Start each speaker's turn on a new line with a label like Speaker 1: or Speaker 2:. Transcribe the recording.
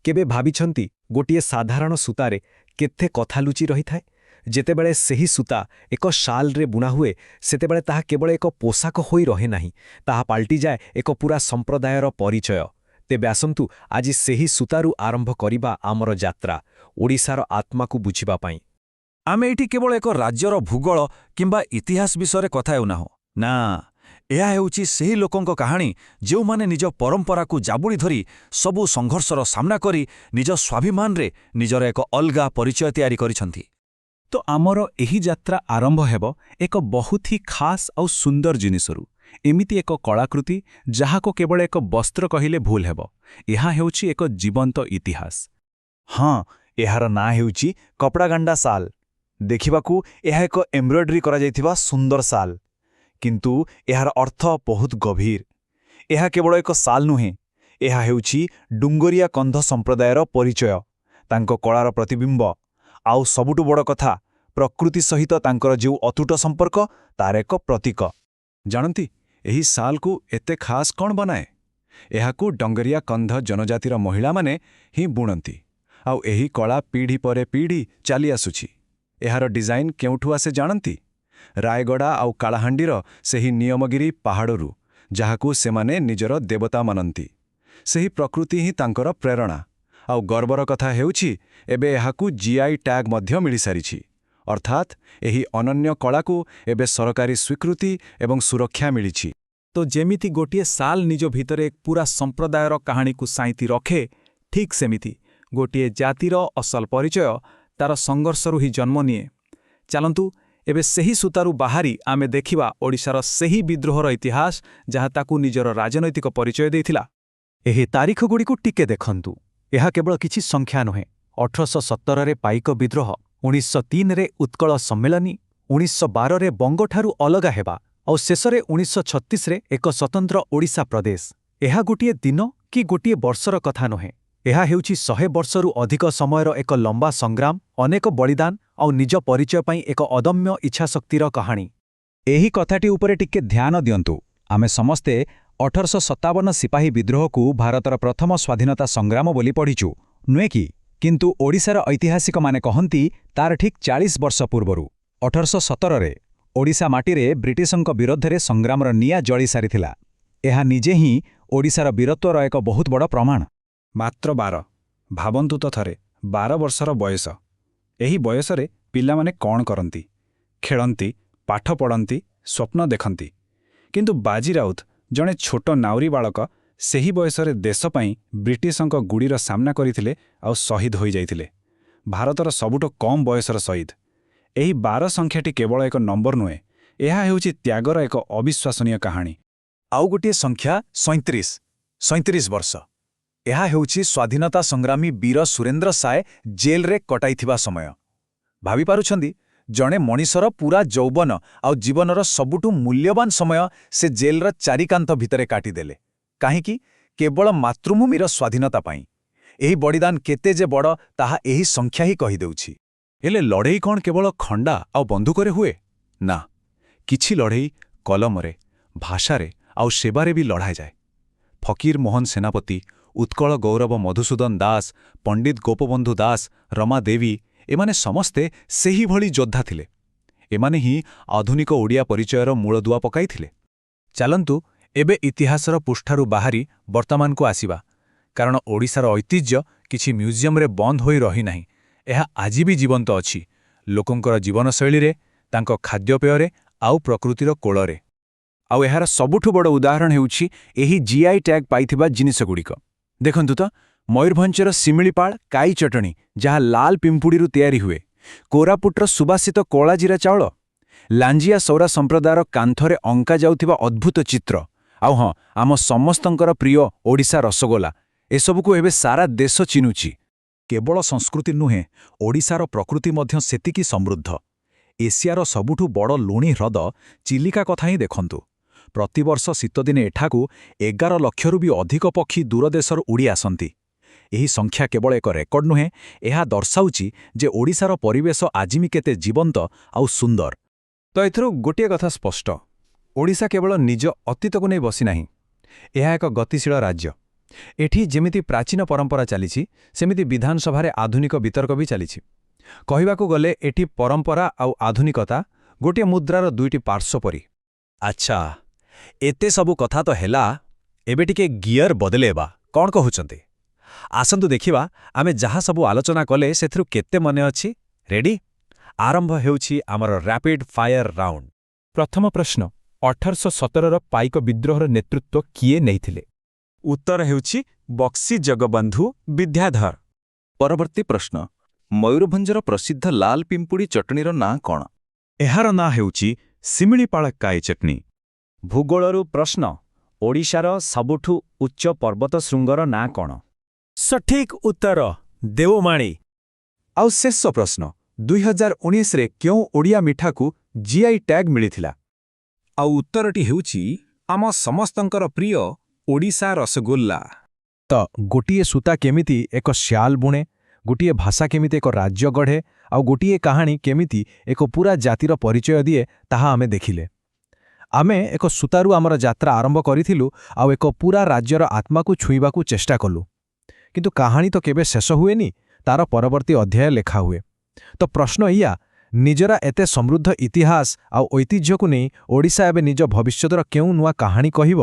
Speaker 1: କେବେ ଭାବିଛନ୍ତି, ଗୋଟିଏ ସାଧାରଣ ସୂତାରେ କେତେ କଥା ଲୁଚି ରହିଥାଏ? ଯେତେବେଳେ ସେହି ସୂତା ଏକ ଶାଲ୍ରେ ବୁଣାହୁଏ, ସେତେବେଳେ ତାହା କେବଳ ଏକ ପୋଷାକ ହୋଇ ରହେ ନାହିଁ, ତାହା ପାଲଟିଯାଏ ଏକ ପୂରା ସମ୍ପ୍ରଦାୟର ପରିଚୟ। ତେବେ ଆସନ୍ତୁ, ଆଜି ସେହି ସୂତାରୁ ଆରମ୍ଭ କରିବା ଆମର ଯାତ୍ରା, ଓଡ଼ିଶାର ଆତ୍ମାକୁ ବୁଝିବା ପାଇଁ।
Speaker 2: ଆମେ ଏଇଠି କେବଳ ଏକ ରାଜ୍ୟର ଭୂଗୋଳ କିମ୍ବା ଇତିହାସ ବିଷୟରେ କଥା ହେଉନାହୁଁ। ନା, ଏହା ହେଉଛି ସେହି ଲୋକଙ୍କ କାହାଣୀ, ଯେଉଁମାନେ ନିଜ ପରମ୍ପରାକୁ ଜାବୁଡ଼ି ଧରି, ସବୁ ସଂଘର୍ଷର ସାମ୍ନା କରି, ନିଜ ସ୍ୱାଭିମାନରେ ନିଜର ଏକ ଅଲଗା ପରିଚୟ ତିଆରି କରିଛନ୍ତି।
Speaker 3: ତ ଆମର ଏହି ଯାତ୍ରା ଆରମ୍ଭ ହେବ ଏକ ବହୁତ ହି ଖାସ୍ ଆଉ ସୁନ୍ଦର ଜିନିଷରୁ। ଏମିତି ଏକ କଳାକୃତି, ଯାହାକୁ କେବଳ ଏକ ବସ୍ତ୍ର କହିଲେ ଭୁଲ ହେବ। ଏହା ହେଉଛି ଏକ ଜୀବନ୍ତ ଇତିହାସ।
Speaker 4: ହଁ, ଏହାର ନାଁ ହେଉଛି କପଡ଼ାଗାଣ୍ଡା ଶାଲ୍। ଦେଖିବାକୁ ଏହା ଏକ ଏମ୍ବ୍ରଏଡ୍ରି କରାଯାଇଥିବା ସୁନ୍ଦର ଶାଲ୍, କିନ୍ତୁ ଏହାର ଅର୍ଥ ବହୁତ ଗଭୀର। ଏହା କେବଳ ଏକ ଶାଲ୍ ନୁହେଁ, ଏହା ହେଉଛି ଡୁଙ୍ଗରିଆ କନ୍ଧ ସମ୍ପ୍ରଦାୟର ପରିଚୟ, ତାଙ୍କ କଳାର ପ୍ରତିବିମ୍ବ, ଆଉ ସବୁଠୁ ବଡ଼ କଥା, ପ୍ରକୃତି ସହିତ ତାଙ୍କର ଯେଉଁ ଅତୁଟ ସମ୍ପର୍କ, ତାର ଏକ ପ୍ରତୀକ।
Speaker 3: ଜାଣନ୍ତି, ଏହି ଶାଲ୍କୁ ଏତେ ଖାସ୍ କ'ଣ ବନାଏ? ଏହାକୁ ଡଙ୍ଗରିଆ କନ୍ଧ ଜନଜାତିର ମହିଳାମାନେ ହିଁ ବୁଣନ୍ତି, ଆଉ ଏହି କଳା ପିଢ଼ି ପରେ ପିଢ଼ି ଚାଲି ଆସୁଛି। ଏହାର ଡିଜାଇନ୍ କେଉଁଠୁ ଆସେ ଜାଣନ୍ତି? ରାୟଗଡ଼ା ଆଉ କାଳାହାଣ୍ଡିର ସେହି ନିୟମଗିରି ପାହାଡ଼ରୁ, ଯାହାକୁ ସେମାନେ ନିଜର ଦେବତା ମାନନ୍ତି। ସେହି ପ୍ରକୃତି ହିଁ ତାଙ୍କର ପ୍ରେରଣା। ଆଉ ଗର୍ବର କଥା ହେଉଛି, ଏବେ ଏହାକୁ ଜିଆଇ ଟ୍ୟାଗ୍ ମଧ୍ୟ ମିଳିସାରିଛି। ଅର୍ଥାତ୍ ଏହି ଅନନ୍ୟ କଳାକୁ ଏବେ ସରକାରୀ ସ୍ୱୀକୃତି ଏବଂ ସୁରକ୍ଷା ମିଳିଛି।
Speaker 2: ତ ଯେମିତି ଗୋଟିଏ ଶାଲ୍ ନିଜ ଭିତରେ ପୁରା ସମ୍ପ୍ରଦାୟର କାହାଣୀକୁ ସାଇତି ରଖେ, ଠିକ୍ ସେମିତି ଗୋଟିଏ ଜାତିର ଅସଲ ପରିଚୟ ତାର ସଂଘର୍ଷରୁ ହିଁ ଜନ୍ମ ନିଏ। ଚାଲନ୍ତୁ, ଏବେ ସେହି ସୂତାରୁ ବାହାରି ଆମେ ଦେଖିବା ଓଡ଼ିଶାର ସେହି ବିଦ୍ରୋହର ଇତିହାସ, ଯାହା ତାକୁ ନିଜର ରାଜନୈତିକ ପରିଚୟ ଦେଇଥିଲା।
Speaker 3: ଏହି ତାରିଖଗୁଡ଼ିକୁ ଟିକେ ଦେଖନ୍ତୁ। ଏହା କେବଳ କିଛି ସଂଖ୍ୟା ନୁହେଁ। 1817ରେ ପାଇକ ବିଦ୍ରୋହ, 1903ରେ ଉତ୍କଳ ସମ୍ମିଳନୀ, 1912ରେ ବଙ୍ଗଠାରୁ ଅଲଗା ହେବା, ଆଉ ଶେଷରେ 1936ରେ ଏକ ସ୍ୱତନ୍ତ୍ର ଓଡ଼ିଶା ପ୍ରଦେଶ। ଏହା ଗୋଟିଏ ଦିନ କି ଗୋଟିଏ ବର୍ଷର କଥା ନୁହେଁ। ଏହା ହେଉଛି 100 ବର୍ଷରୁ ଅଧିକ ସମୟର ଏକ ଲମ୍ବା ସଂଗ୍ରାମ, ଅନେକ ବଳିଦାନ ଆଉ ନିଜ ପରିଚୟ ପାଇଁ ଏକ ଅଦମ୍ୟ ଇଚ୍ଛାଶକ୍ତିର କାହାଣୀ।
Speaker 2: ଏହି କଥାଟି ଉପରେ ଟିକେ ଧ୍ୟାନ ଦିଅନ୍ତୁ। ଆମେ ସମସ୍ତେ 1857 ସିପାହୀ ବିଦ୍ରୋହକୁ ଭାରତର ପ୍ରଥମ ସ୍ୱାଧୀନତା ସଂଗ୍ରାମ ବୋଲି ପଢ଼ିଛୁ, ନୁହେଁ କି? କିନ୍ତୁ ଓଡ଼ିଶାର ଐତିହାସିକମାନେ କହନ୍ତି, ତାର ଠିକ୍ 40 ବର୍ଷ ପୂର୍ବରୁ, 1817ରେ ଓଡ଼ିଶା ମାଟିରେ ବ୍ରିଟିଶଙ୍କ ବିରୋଧରେ ସଂଗ୍ରାମର ନିଆଁ ଜଳି ସାରିଥିଲା। ଏହା ନିଜେ ହିଁ ଓଡ଼ିଶାର ବୀରତ୍ୱର ଏକ ବହୁତ ବଡ଼ ପ୍ରମାଣ।
Speaker 3: ମାତ୍ର 12। ଭାବନ୍ତୁ ତ ଥରେ, 12 ବର୍ଷର ବୟସ। ଏହି ବୟସରେ ପିଲାମାନେ କ'ଣ କରନ୍ତି? ଖେଳନ୍ତି, ପାଠ ପଢ଼ନ୍ତି, ସ୍ୱପ୍ନ ଦେଖନ୍ତି। କିନ୍ତୁ ବାଜି ରାଉତ, ଜଣେ ଛୋଟ ନାଉରୀ ବାଳକ, ସେହି ବୟସରେ ଦେଶ ପାଇଁ ବ୍ରିଟିଶଙ୍କ ଗୁଳିର ସାମ୍ନା କରିଥିଲେ ଆଉ ଶହୀଦ ହୋଇଯାଇଥିଲେ। ଭାରତର ସବୁଠୁ କମ୍ ବୟସର ଶହୀଦ। ଏହି 12 ସଂଖ୍ୟାଟି କେବଳ ଏକ ନମ୍ବର ନୁହେଁ, ଏହା ହେଉଛି ତ୍ୟାଗର ଏକ ଅବିଶ୍ୱାସନୀୟ କାହାଣୀ।
Speaker 4: ଆଉ ଗୋଟିଏ ସଂଖ୍ୟା, 37। 37 ବର୍ଷ। ଏହା ହେଉଛି ସ୍ୱାଧୀନତା ସଂଗ୍ରାମୀ ବୀର ସୁରେନ୍ଦ୍ର ସାଏ ଜେଲରେ କଟାଇଥିବା ସମୟ। ଭାବିପାରୁଛନ୍ତି, ଜଣେ ମଣିଷର ପୂରା ଯୌବନ ଆଉ ଜୀବନର ସବୁଠୁ ମୂଲ୍ୟବାନ ସମୟ ସେ ଜେଲର ଚାରିକାନ୍ଥ ଭିତରେ କାଟିଦେଲେ। କାହିଁକି? କେବଳ ମାତୃଭୂମିର ସ୍ୱାଧୀନତା ପାଇଁ। ଏହି ବଳିଦାନ କେତେ ଯେ ବଡ଼, ତାହା ଏହି ସଂଖ୍ୟା ହିଁ କହିଦେଉଛି।
Speaker 3: ହେଲେ ଲଢ଼େଇ କ'ଣ କେବଳ ଖଣ୍ଡା ଆଉ ବନ୍ଧୁକରେ ହୁଏ? ନା, କିଛି ଲଢ଼େଇ କଲମରେ, ଭାଷାରେ ଆଉ ସେବାରେ ବି ଲଢ଼ାଯାଏ। ଫକୀର ମୋହନ ସେନାପତି, ଉତ୍କଳ ଗୌରବ ମଧୁସୂଦନ ଦାସ, ପଣ୍ଡିତ ଗୋପବନ୍ଧୁ ଦାସ, ରମା ଦେବୀ, ଏମାନେ ସମସ୍ତେ ସେହିଭଳି ଯୋଦ୍ଧା ଥିଲେ। ଏମାନେ ହିଁ ଆଧୁନିକ ଓଡ଼ିଆ ପରିଚୟର ମୂଳଦୁଆ ପକାଇଥିଲେ।
Speaker 2: ଚାଲନ୍ତୁ, ଏବେ ଇତିହାସର ପୃଷ୍ଠାରୁ ବାହାରି ବର୍ତ୍ତମାନକୁ ଆସିବା। କାରଣ ଓଡ଼ିଶାର ଐତିହ୍ୟ କିଛି ମ୍ୟୁଜିୟମରେ ବନ୍ଦ ହୋଇ ରହିନାହିଁ। ଏହା ଆଜି ବି ଜୀବନ୍ତ ଅଛି, ଲୋକଙ୍କର ଜୀବନଶୈଳୀରେ, ତାଙ୍କ ଖାଦ୍ୟପେୟରେ ଆଉ ପ୍ରକୃତିର କୋଳରେ।
Speaker 4: ଆଉ ଏହାର ସବୁଠୁ ବଡ଼ ଉଦାହରଣ ହେଉଛି ଏହି ଜିଆଇ ଟ୍ୟାଗ୍ ପାଇଥିବା ଜିନିଷଗୁଡ଼ିକ। ଦେଖନ୍ତୁ ତ, ମୟୂରଭଞ୍ଜର ଶିମିଳିପାଳ କାଇ ଚଟଣି, ଯାହା ଲାଲ ପିମ୍ପୁଡ଼ିରୁ ତିଆରି ହୁଏ, କୋରାପୁଟର ସୁବାସିତ କଳାଜିରା ଚାଉଳ, ଲାଞ୍ଜିଆ ସୌରା ସମ୍ପ୍ରଦାୟର କାନ୍ଥରେ ଅଙ୍କା ଯାଉଥିବା ଅଦ୍ଭୁତ ଚିତ୍ର, ଆଉ ହଁ, ଆମ ସମସ୍ତଙ୍କର ପ୍ରିୟ ଓଡ଼ିଶା ରସଗୋଲା। ଏସବୁକୁ ଏବେ ସାରା ଦେଶ ଚିହ୍ନୁଛି।
Speaker 2: କେବଳ ସଂସ୍କୃତି ନୁହେଁ, ଓଡ଼ିଶାର ପ୍ରକୃତି ମଧ୍ୟ ସେତିକି ସମୃଦ୍ଧ। ଏସିଆର ସବୁଠୁ ବଡ଼ ଲୁଣି ହ୍ରଦ ଚିଲିକା କଥା ହିଁ ଦେଖନ୍ତୁ। ପ୍ରତିବର୍ଷ ଶୀତଦିନେ ଏଠାକୁ 11 ଲକ୍ଷରୁ ବି ଅଧିକ ପକ୍ଷୀ ଦୂରଦେଶରୁ ଉଡ଼ି ଆସନ୍ତି। ଏହି ସଂଖ୍ୟା କେବଳ ଏକ ରେକର୍ଡ ନୁହେଁ, ଏହା ଦର୍ଶାଉଛି ଯେ ଓଡ଼ିଶାର ପରିବେଶ ଆଜି ବି କେତେ ଜୀବନ୍ତ ଆଉ ସୁନ୍ଦର।
Speaker 3: ତ ଏଥିରୁ ଗୋଟିଏ କଥା ସ୍ପଷ୍ଟ, ଓଡ଼ିଶା କେବଳ ନିଜ ଅତୀତକୁ ନେଇ ବସିନାହିଁ। ଏହା ଏକ ଗତିଶୀଳ ରାଜ୍ୟ।
Speaker 2: ଏଠି ଯେମିତି ପ୍ରାଚୀନ ପରମ୍ପରା ଚାଲିଛି, ସେମିତି ବିଧାନସଭାରେ ଆଧୁନିକ ବିତର୍କ ବି ଚାଲିଛି। କହିବାକୁ ଗଲେ ଏଠି ପରମ୍ପରା ଆଉ ଆଧୁନିକତା ଗୋଟିଏ ମୁଦ୍ରାର ଦୁଇଟି ପାର୍ଶ୍ୱ ପରି।
Speaker 1: ଆଚ୍ଛା, ଏତେ ସବୁ କଥା ତ ହେଲା, ଏବେ ଟିକେ ଗିୟର ବଦଲେଇବା, କ'ଣ କହୁଛନ୍ତି? ଆସନ୍ତୁ ଦେଖିବା ଆମେ ଯାହା ସବୁ ଆଲୋଚନା କଲେ ସେଥିରୁ କେତେ ମନେ ଅଛି। ରେଡି? ଆରମ୍ଭ ହେଉଛି ଆମର ରାପିଡ୍ ଫାୟାର ରାଉଣ୍ଡ।
Speaker 5: ପ୍ରଥମ ପ୍ରଶ୍ନ, 1817ର ପାଇକ ବିଦ୍ରୋହର ନେତୃତ୍ୱ କିଏ ନେଇଥିଲେ?
Speaker 3: ଉତ୍ତର ହେଉଛି ବକ୍ସି ଜଗବନ୍ଧୁ ବିଦ୍ୟାଧର।
Speaker 6: ପରବର୍ତ୍ତୀ ପ୍ରଶ୍ନ, ମୟୂରଭଞ୍ଜର ପ୍ରସିଦ୍ଧ ଲାଲ ପିମ୍ପୁଡ଼ି ଚଟଣିର ନାଁ କ'ଣ?
Speaker 3: ଏହାର ନାଁ ହେଉଛି ଶିମିଳିପାଳ କାଇ ଚଟଣି।
Speaker 1: ଭୂଗୋଳରୁ ପ୍ରଶ୍ନ, ଓଡ଼ିଶାର ସବୁଠୁ ଉଚ୍ଚ ପର୍ବତ ଶୃଙ୍ଗର ନାଁ କ'ଣ?
Speaker 5: ସଠିକ୍ ଉତ୍ତର ଦେଓମାଳି।
Speaker 3: ଆଉ ଶେଷ ପ୍ରଶ୍ନ, 2019ରେ କେଉଁ ଓଡ଼ିଆ ମିଠାକୁ ଜିଆଇ ଟ୍ୟାଗ୍ ମିଳିଥିଲା?
Speaker 7: ଆଉ ଉତ୍ତରଟି ହେଉଛି ଆମ ସମସ୍ତଙ୍କର ପ୍ରିୟ ଓଡ଼ିଶା ରସଗୋଲ୍ଲା।
Speaker 2: ତ ଗୋଟିଏ ସୂତା କେମିତି ଏକ ଶ୍ୟାଲ ବୁଣେ, ଗୋଟିଏ ଭାଷା କେମିତି ଏକ ରାଜ୍ୟ ଗଢ଼େ ଆଉ ଗୋଟିଏ କାହାଣୀ କେମିତି ଏକ ପୂରା ଜାତିର ପରିଚୟ ଦିଏ, ତାହା ଆମେ ଦେଖିଲେ। ଆମେ ଏକ ସୂତାରୁ ଆମର ଯାତ୍ରା ଆରମ୍ଭ କରିଥିଲୁ ଆଉ ଏକ ପୂରା ରାଜ୍ୟର ଆତ୍ମାକୁ ଛୁଇଁବାକୁ ଚେଷ୍ଟା କଲୁ। କିନ୍ତୁ କାହାଣୀ ତ କେବେ ଶେଷ ହୁଏନି, ତାର ପରବର୍ତ୍ତୀ ଅଧ୍ୟାୟ ଲେଖା ହୁଏ। ତ ପ୍ରଶ୍ନ ଏଇଆ, ନିଜର ଏତେ ସମୃଦ୍ଧ ଇତିହାସ ଆଉ ଐତିହ୍ୟକୁ ନେଇ ଓଡ଼ିଶା ଏବେ ନିଜ ଭବିଷ୍ୟତର କେଉଁ ନୂଆ କାହାଣୀ କହିବ?